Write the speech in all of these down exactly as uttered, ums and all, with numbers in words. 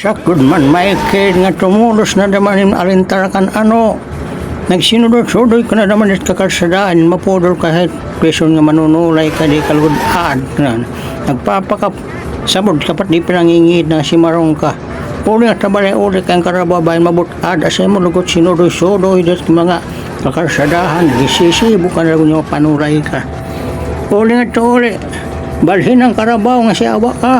Sak gud man, Michael, nga tumulos na daman in alintarakan, ano? Nagsinudoy-sudoy ka na daman it kakalsadahan, mapudol ka hit prison nga manunulay ka, di ka lugod aad na. Nagpapakasabod ka pa it di pinangingid na simarong ka. Uli nga tabalay, uli kay an karabaw bahin mabut-ad, asya mo lugod sinudoy-sudoy dit mga kakalsadahan, gisisibo ka na lugod nga panulay ka. Uli nga to, uli. Balhin an karabaw nga siyawa ka.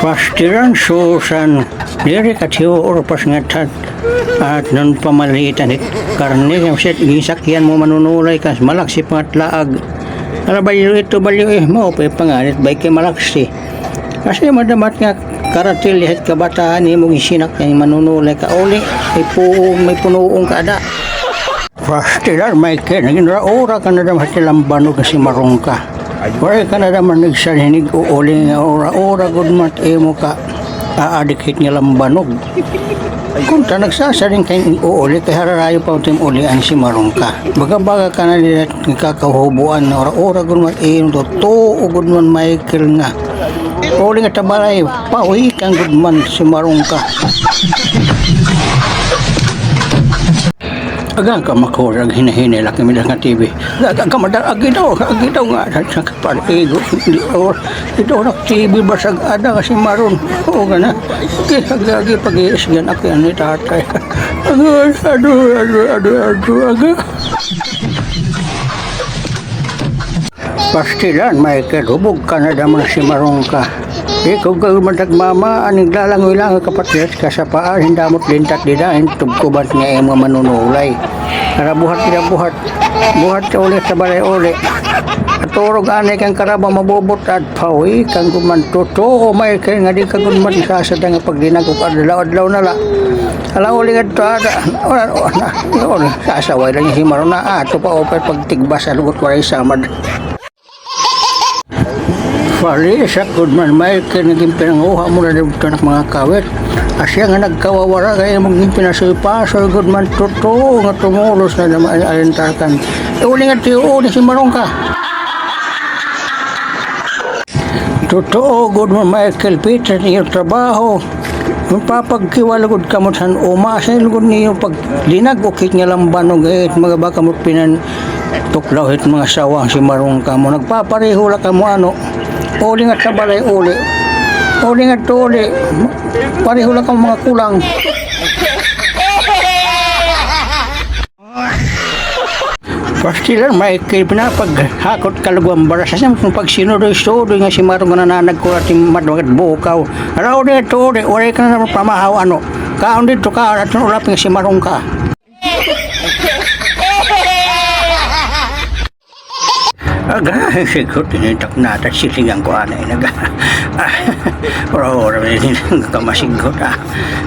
Pastilan, Susan, diri ka tiyo urpas nga tat. At non pamalitan it karne, nga siya, ginsakyan mo manunulay ka, malaksi pa nga tlaag. Ala, balyo ito, balyo, eh, mao pa pangalit, bay kay malaksi. Kasi madamat nga karatil, hit kabataan, imo gisinakyan manunulay ka, uli, may puong, may punuong ka ada. Pastilan, Michael, nagin ura-ura ka na daman hit lambanog nga simarong ka. Waray ka na daman nagsalig hin ig-uuli nga ura-ura gud man it imo ka aadik hit nga lambanog. Kunta nagsasaling ka hin ig-uuli kay hararayo pa it im uli an simarong ka. Baga-baga ka na dida nga kakahubuan nga ura-ura gud man it imo, tutuo gud man, Michael, nga. Uli nga tabalay, pawikan gud man simarong ka. Aga ka makurag hinahinay laki midas nga T V. Aga ka madal, agi daw, agi daw nga sa, sa kapaligo. Di or, ito na T V basag ada nga simarong. Oo nga na. Agi, agi, agi, pag-iisgan ako yan ni tatay. Aga, ado, ado, ado, ado, aga. Pastilan, Michael, hubog ka na daman simarong ka. Ikaw gud man tagmama, an naglalangoy-langoy ka pa hit kasapaan, hin damo it lintat dida, hin tugkuban nga imo manunulay. Tara, buhat dida, buhat. Buhat ka uli, tabalay uli. Aturog anay kan karabaw mabubut-ad, pawikan gud man, tutuo, Michael, nga di ka gud man sasada nga paglinag ug adlaw-adlaw na la. Ala, uli ngadto ada. Wala, wala. Yun, sasaway la hin simarong na. Ato pa, okay, pagtigbas, alugot, waray samad. Palisak gud man, Michael, nagin pinanguha mo na dito anak mga kawit. Asya nga nagkawawara kay imo gin pinasoy-pasoy gud man, tutuo nga tumulos na daman an alintarakan. Uli nga tiyo, uli simarong ka. Tutuo gud man, Michael, Peter, niyo trabaho. Magpapagkiwala gud kamo san uma, sa lugod niyo paglinag ukit nga lambanog, eh, mga baka mo pinantuklaw hit mga sawang simarong kamo. Nagpapareho la kamo, ano. Uli nga tabalay, uli. Uli nga to, uli. Pareho la kamo mga kulang. Pastilan, Michael, pinapaghakot ka lugod han baras. Asya mo pagsinudoy-sudoy nga simarong nga nananagkurat hin madwagad bukaw. Araw di ito, di, waray ka na pamahaw, ano. Kaon dito ka, aton ulap nga simarong ka. Aga, sigot ini taknata, siligan ko anay, naga. Ah, ora-ora, ini, kamasigot, ah.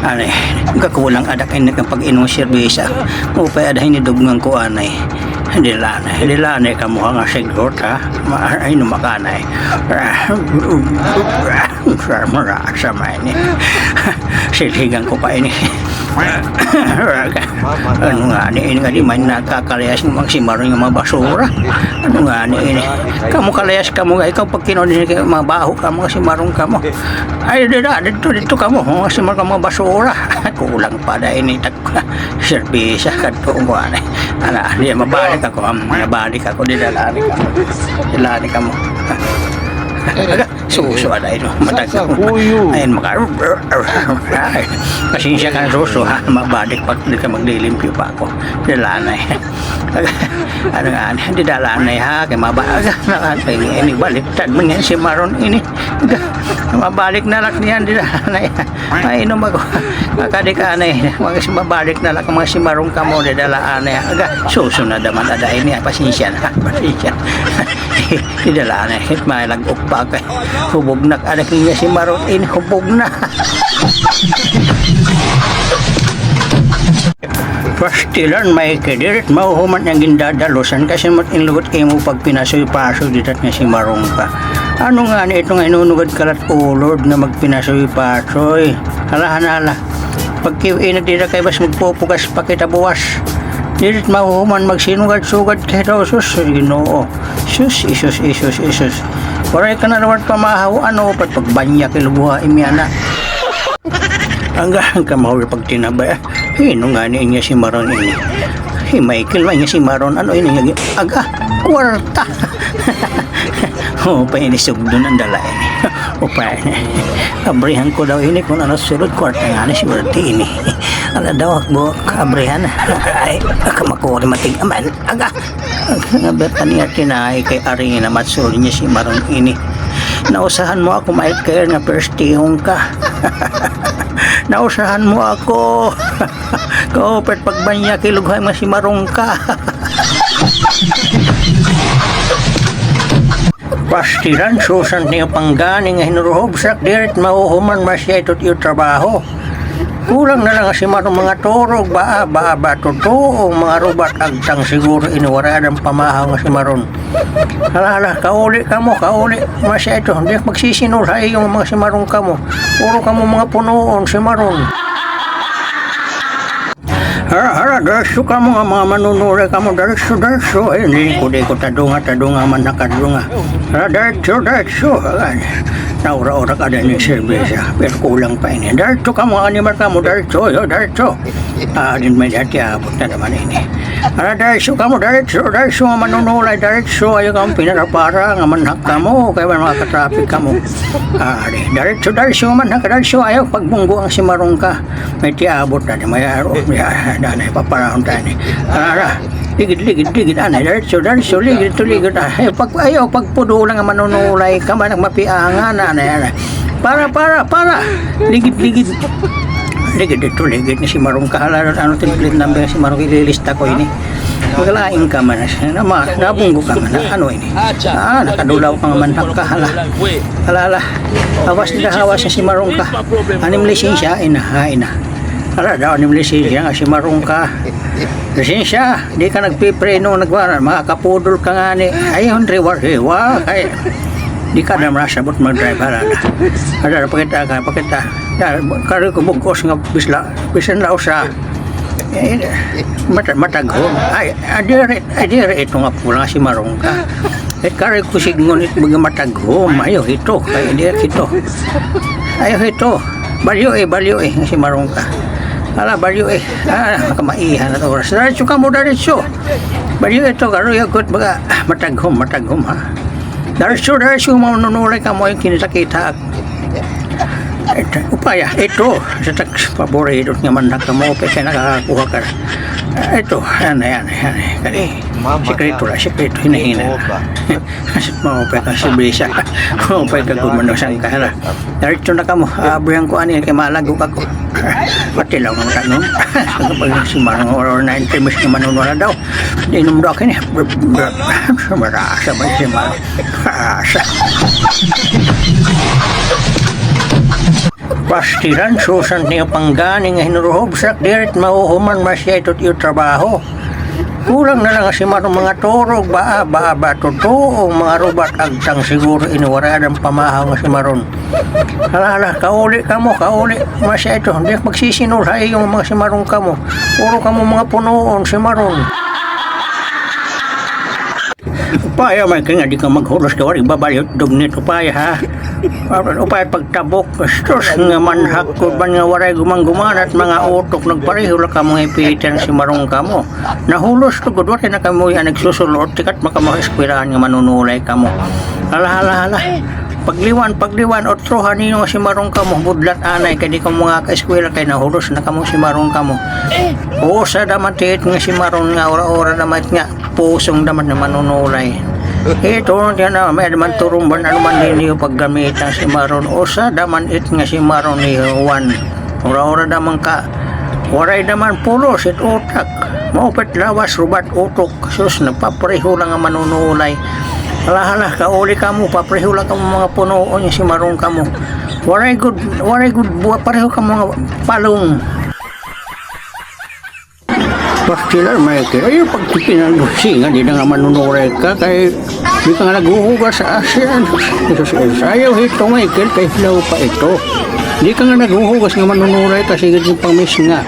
Anay, kakulang adak ini kan pag-inom serbesa. Upay ada ini dugngan ko anay. Dila anay, dila anay kamo nga sigot, ha? Ma-, ay, numakanay. Sa mga sa may ini. Siligan ko pa ini. Ano nga ni, ini nga di man nakakalayas ng mga simarong nga mga basura. Ano nga ni ini? Kamo kalayas kamo, ikaw pag kinuha din kayo, mabaho ka, mga simarong kamo. Ay, di na, dito, dito kamo, mga simarong, mga basura. Kulang pa na ini, tag-, serbesa, kadto ko, ano. Ala, di, mabalik ako, am, mabalik ako, di, dala ni kamo. Dala ni kamo. Suso, ala, ito, matag-, sa, sa kuyo. Ayun, maka-, ay, pasensya ka na, suso, ha, mabalik pa, di ka maglilimpyo pa ako. Dala na, eh. Ano nga, ano, di dala na, ha, kay maba-, aga, na, ano, ini, ini, baliktad man nga simarong ini. Aga, mabalik na lang niyan, di dala na, eh. Mainom ako. Makadik anay, mga si-, mabalik na lang mga simarong kamo, di dala anay. Aga, suso na daman ada ini, ah, pasensya na, pasensya. Di dala anay, hit may lag-ok pa kay hubog na, ada kini simarong ini, hubog na. Pastilan, may kadirit, mahuhuman an gindadalusan, kasi mat in lugot kay mo pagpinasoy-pasoy, didat nga simarong ka. Ano nga ni ito nga inunugad kalat ulod nga magpinasoy-pasoy? Hala, hala, hala. Pagkiwinat dida kay bas magpupugas pa kita buwas. Dirit mahuhuman magsinugad-sugad kita, sus, Ginoo. Sus, isus, isus, isus. Waray ka na liwat pamahaw, ano, pagbanyak, iluguha, imi ana. Ang gahang kamahuli pagtinabay, ah. Hino ngani ini nga si Maron ini? Hi Michael, may nga si Maron, ano ini nga, aga, kwarta. O, pa ini sugdon an dala ini. O, pa ini. Abrihan ko daw ini kun ano sulod, kwarta ngani, swerte ini. Ala daw, akbo, abrihan. Ay, aka makuri matig-aman. Aga, nga ba kaniya tinay kay ari na matsulod niya si Maron ini. Nausahan mo ako, Michael, nga perstihon ka. Nausahan mo ako. Kaupit pagbanyak, ilughay nga si Maron ka. Pastilan, susan niyo panggani nga hinuruhubsak, dirit mahuhuman masya ito't iyo trabaho. Kulang na la nga si Maron mga turog, baa, baa, baa, totoo, mga rubat, agtang siguro ini, waray adan pamahaw nga si Maron. Hala, hala, kauli kamo, kauli, masya ito, di magsisinulhay iyo mga si Maron kamo. Puro kamo mga punuon, si Maron. Hara, hara, darso kamo nga mga manunulay kamo, darso, darso. Ay, hindi ko, di ko tadunga, tadunga man nakadunga. Hara, darso, darso. Ayan. Naura-ura ka din yung serbesa. Pero kulang pa ini. Darso kamo, animal kamo, darso, yo, darso. Ah, din may dati, abot na naman ini. Hara, darso kamo, darso, darso, nga manunulay, darso. Ayaw kamo pinarapara, nga manhak kamo. Kaya man makatraffic kamo. Ah, di, darso, darso, nga manhak, darso. Ayaw pagbunggo ang si Maron ka. May tiabot na, di may aro. Ya, na, na, paparahon tayo ni. Ara, ara. Ligid, ligid, ligid, anay. Diretso, diretso, ligid, ito, ligid. Ah, ayaw, pag, ayaw, pagpudo lang ang manunulay ka, man, ang mapiangan, anay, anay. Para, para, para. Ligid, ligid. Ligid, ito, ligid ni si Maron kahala. Ano, template number si Maron, ililista ko ini. Magalain ka man, na, ma, nabunggo ka man, ano ini? Ah, nakadulaw ka man, kahala. Alala. Hawas nila, hawas na si Maron ka. Anim lisensya, ina, ha, ina. Ala daw, anim lisensya nga si Maron ka. Lisensya, di ka nagpipreno, nagwara, mga kapudol ka ngani. Ay, hundre war, hiwa, kay di ka na masabot mag-drive, ala na. Ala, pakita ka, pakita. Ya, kari ko bugos nga bisla, bisan la usa. Eh, mata-, mataghom. Ay, adire, adire ito nga pula nga si Maron ka. Eh, kari ko sidngon it mga mataghom. Ayaw hito, kay adire hito. Ayaw hito. Balyo eh, balyo eh, si Maron ka. Ala, balyo eh. Ah, kamaihan na oras. Diretso kamo, diretso. Balyo ito, karoy agot mga mataghom, mataghom ha. Diretso, diretso, manunulay kamo, ay kinita-kita. Ito, upaya, ito. Sa tax, paborito nga man na kamo, kaya nakakakuha ka. Ito, yan, yan, yan, yan. Kani, sikreto la, sikreto, hinahina. Maupay ka si Brisa. Maupay ka gumano sang kahara. Diretso na kamo, abrihan ko ani, kay malago ako. Pati lang ang tanong. Kapag si Marong or na intermis nga manunwala daw. Inom daw kini. Marasa ba si Marong? Marasa. Pastilan, susan niyo panggani nga hinuruhubsak, dirit mahuhuman masya ito't iyo trabaho. Kulang na la nga si Marong mga turog, baa, baa, baa, totoo, mga rubat, agtang siguro ini, waray adan pamahaw nga si Maron. Hala, hala, kauli kamo, kauli, masya ito, di magsisinulhay iyo mga si Maron kamo. Puro kamo mga punuon, si Maron. Upaya man ka nga di ka maghulos ka, waray babalyot dugnit, upaya, ha? Upaya pagtabok, bastos nga manhak ko man nga waray gumangguman at mga utok, nagpareho la kamo nga ipitan si Marong kamo. Nahulos to gud, waray na kamo yan nagsusulot, tikat makamaeskwelahan nga manunulay kamo. Hala, hala, hala. Pagliwan, pagliwan, utrohan niyo nga si Marong kamo, budlat anay, kay di kamo mga kaeskwela, kay nahulos na kamo si Marong kamo. Usa daman tiit nga si Maron nga ora-ora daman nga pusong daman nga manunulay. Ito, tiyan na, may daman turumban, ano man din niyo paggamita si Maron. Usa daman it nga si Maron ni Juan. Ora-ora daman ka, waray daman pulos it utak. Maupit lawas, rubat utok. Sus, nagpapareho la nga manunulay. Hala, hala, kauli kamo, papareho la kamo mga punuon nga si Marong kamo. Waray gud, waray gud, buwa, pareho kamo nga palong. Pastilan, Michael, ayaw pagtitinang singa, di na nga manunulay ka, kay di ka nga naghuhugas sa asin. Jesus, Jesus. Ayaw hito, Michael, kay hilaw pa ito. Di ka nga naghuhugas nga manunulay ka, sige din pamisnga.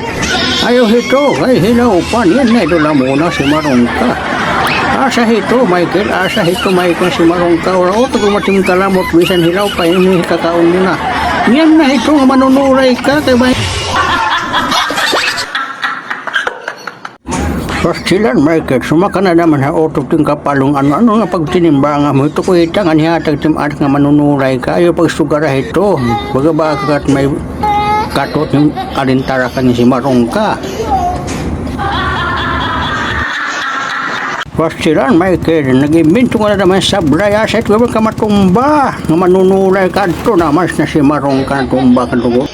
Ayaw hito, kay hilaw pa. Niyan na ito lang muna si Marong ka. Asa hito, Michael? Asa hito, Michael, si Marongka? Ura, o, tugo matim kalamot, bisan hilaw pa ini, kakaon mo na. Niyan na hito nga manunulay ka, kay may Pastilan, Michael, sumaka na naman ha utok tim kapalong ano-ano nga pagtinimbanga mo. Ito ko ita nga nihatag tim anak nga manunulay ka. Ayaw pagsugara hito. Baga ba ka kat may katot tim alintara ka ni si Marongka. Pastilan, Michael, nag-imbento ka na naman sablay. Asa ito ka matumba nga manunulay ka. Adto naman na si Marongka, natumba ka dugo.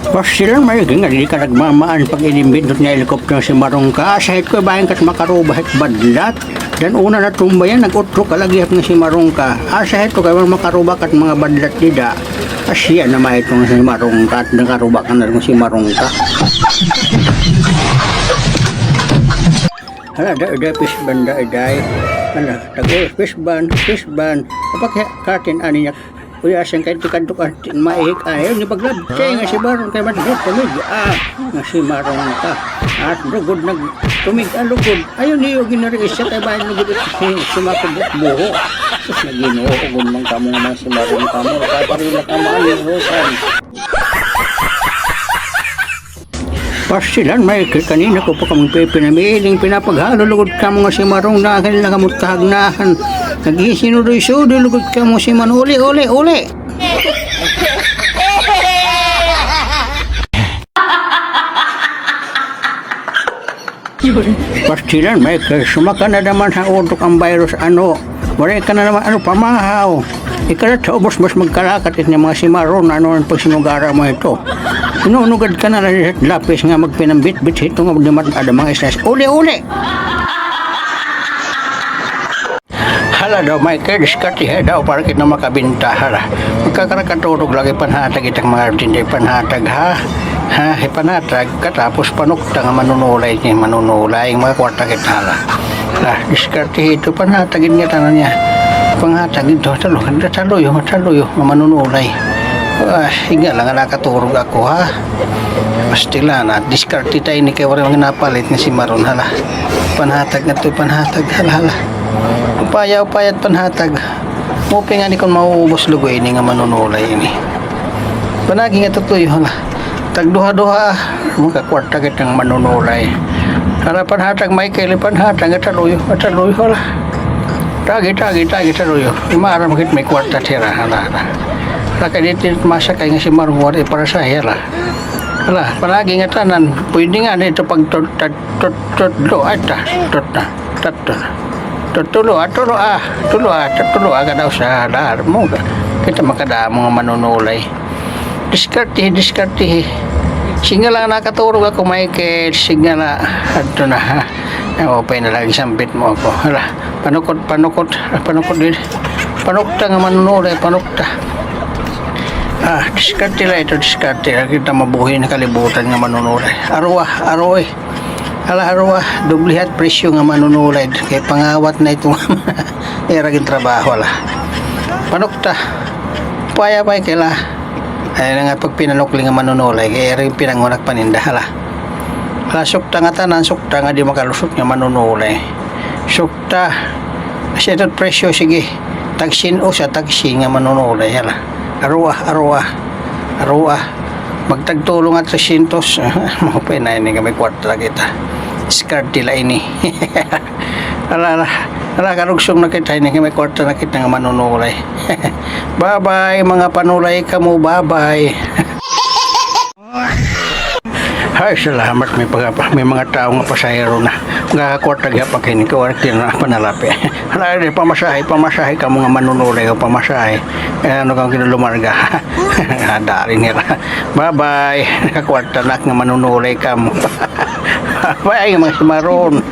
Pastilan, Michael, nga diri ka nagmamaan pag inimbento nga helicopter si Marongka. Asa hit ko bahin kat makaruba hit badlat. Dan una natumba yan, nag-utro ka lagi hit nga si Marongka. Asa hit ko kay makaruba kat mga badlat dida. Asya na may itong si Marongka, at nakaruba ka na rin si Marongka. Hala, da, da, fish ban, da, day. Hala, tag-, fish ban, fish ban. Apa kaya katin ani niya? Uy, asan kay tikadto ka, tin maihik, ayaw ni paglabtay nga si Marong kay madugod tumig, ah, nga si Marong ka. At lugod nag-, tumig, ah, lugod. Ayaw niyo ginari isa kay bayan lugod ito si, si Makubot Buho. Sus, naginoo, ugod man kamo nga mga si Marong kamo. Kaparila kamo, ayaw, hosan. Pastilan, Michael, kanina ko pa kamo pipinamiling, pinapaghalo lugod kamo nga si Marong, na kanila kamo kahagnahan. Naghisinudoy-sudoy lugod kamo si Marong. Uli, uli, uli. Pastilan, Michael, sumaka na naman ha utok an virus, ano. Waray ka na naman, ano, pamahaw. Ikalat ha ubos, mas magkalakat it nga mga si Marong, ano, an pagsinugara mo ito. Inunugad ka na lang sa lapis nga magpinambitbit hito nga di mat-, ada mga islas. Uli, uli! Hala daw, Michael, diskarte daw, para kita makabinta, hala. Magkakarakatulog lagi, panhatag itang mga tinda, panhatag, ha? Ha, ipanhatag, katapos panukta nga manunulay, ni manunulay, mga kwarta kita, hala. Ah, diskarte ito, panhatag nga tanan niya. Panghatag ito, talo, talo yo, talo yo, manunulay. Ah, higa lang nga nakaturog ako, ha? Pastilan, ah, diskarte tayo ni kay waray mga napalit nga si Marong, hala. Panhatag nga to, panhatag, hala, hala. Upaya, upaya, panhatag. Mupay ngani kon mauubos lugoy ini nga manunulay ini. Panagi nga tutuyo, hala. Tagduha-duha, makakwarta kita nga manunulay. Hala, panhatag, Michael, panhatag, ataluyo, ataluyo, hala. Tagi, tagi, tagi, taluyo. Maaram kit may kwarta tira, hala, hala. Laka dito masakay nga si Marong waray para sa, hala. Hala, panagi nga tanan, pwede nga dito pag tut-, tut-, tut-, tutlo, ay ta, tut-, ta. Tatlo. Tutulo, ah, tulo, ah. Tulo, ah, tutulo, ah, kada usa, dar mo. Kita makadamo nga manunulay. Diskarte, diskarte. Signal lang nakaturog ako, Michael. Signal na. Adto na, ha. Ay, upay na lagi sampit mo ako. Hala, panukot, panukot. Ah, panukot din. Panukta nga manunulay, panukta. Ah, diskarte la ito, diskarte la. Kita mabuhi na kalibutan nga manunulay. Arwa, arwa, eh. Hala, arwa, doble hat presyo nga manunulay. Kay pangawat na ito nga ira gin trabaho, hala. Panukta. Paya pa kila. Ay na nga pagpinanukli nga manunulay. Kay ira gin pinangunak paninda, hala. Hala, sukta nga tanan, sukta nga di makalusot nga manunulay. Sukta. Sa ito't presyo, sige. Tagsin usa, tagsin nga manunulay, hala. Arwa, arwa. Arwa. Magtagtulo nga tresyentos. Maupay na ini nga may kwarta kita. Diskarte la ini. Ala, ala. Ala, karugsong na kita ini nga may kwarta na kita nga manunulay. Bye-bye, mga panulay kamo. Bye-bye. Ay, salamat, may pag-, may mga tawo nga pasahero na. Nga kwarta gihap ak ini, kay waray na panalapi. Hala, di, pamasahe, pamasahe kamo nga manunulay o pamasahe. Eh, ano kang kinulumarga? Adari nira. Bye-bye. Nakakwarta na ak nga manunulay kamo. Bye, mga simaron.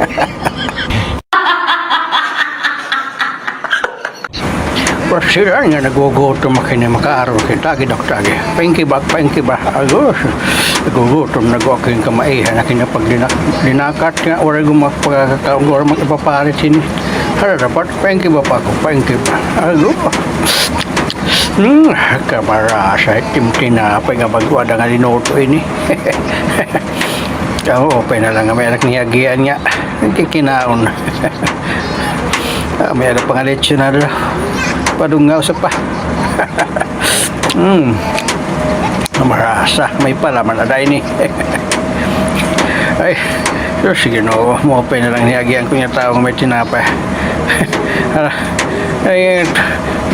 Pasiran nga nagugutom ak ini, makaaro kita, tagi daw, tagi. Paingki ba, paingki ba? Agos, nagugutom na gud ak ini, kamaihan na ak ini pagdinak-, dinakat nga, waray gud magpakakaon, waray mag-ipaparit ini. Hala, dapat, paingki ba pa ako, paingki ba? Agos. Hmm, kamarasa, itim tinapay nga bag-o ada nga linuto ini. Ako, upay na la nga may anak niya agian nga nagkikinaon. Ah, may-ada pa nga lechon na dida. Padungaw sa pa. Hmm. Marasa, may palaman ada ini. Ay, sus, sige, no, maupay na la nga agian ko nga tawo nga may tinapay. Ala, ay,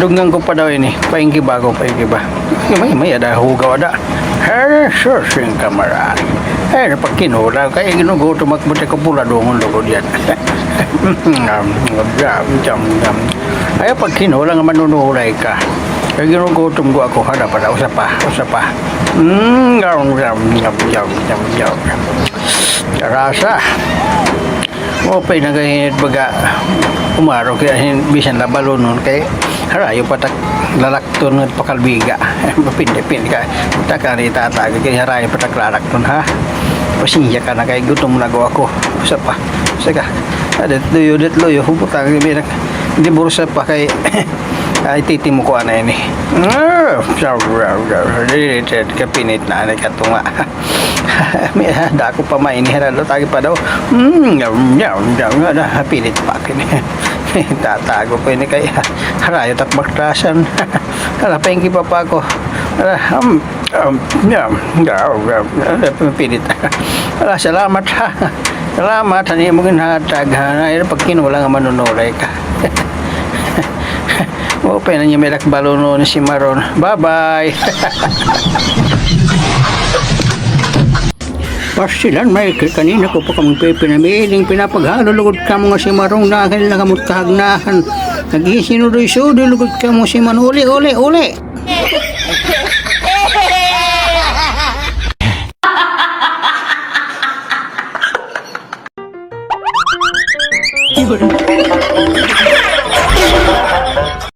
dugngan ko pa daw ini. Paingki ba ako, paingki ba? May, may-ada hugaw ada. Ay, sus, hin kamara. Ay, pagkinula, kay ginugutom ak buti ko pula dungon lugod yan. Jam, jam, jam. Ay, pagkinula nga manunulay ka. Kay ginugutom ko ako, hala pa daw, usa pa, usa pa. Mm, jam, jam, jam, jam, jam, jam. Karasa. Maupay na kay hin baga umaro kay hin bisan la balunon kay harayo pa tak lalakton nga pakalbiga. Mapindi-pindi ka. Taka ni tata kay harayo pa tak lalakton ha. Pasensya ka na kay gutom na go ako. Usa pa. Usa ka. Adet luyo, det luyo. Hupot ang binak. Di bursa pa kay ay titimuko ana ini. Ah, kapinit na ani katunga. May dako pa may inihara lo, tagi pa daw. Mm, yum, yum, yum, yum, ah, pilit pa kini. Tatago ko ini kay harayo tak baktasan. Ala, pengki pa pa ako. Ala, um, um, yum, yum, yum, ala, pilit. Ala, salamat ha. Salamat ha, ini mo ginhatag ha. Ay, pagkinula nga manunulay ka. Maupay na niya may lakbalunon ni Simaron. Bye-bye. Pastilan, Michael, kanina ko pa kamo pipinamiling, pinapaghalo lugod kamo nga Simaron, nakan la kamo kahagnahan. Nagisinudoy-sudoy lugod kamo Simaron. Uli, uli, uli.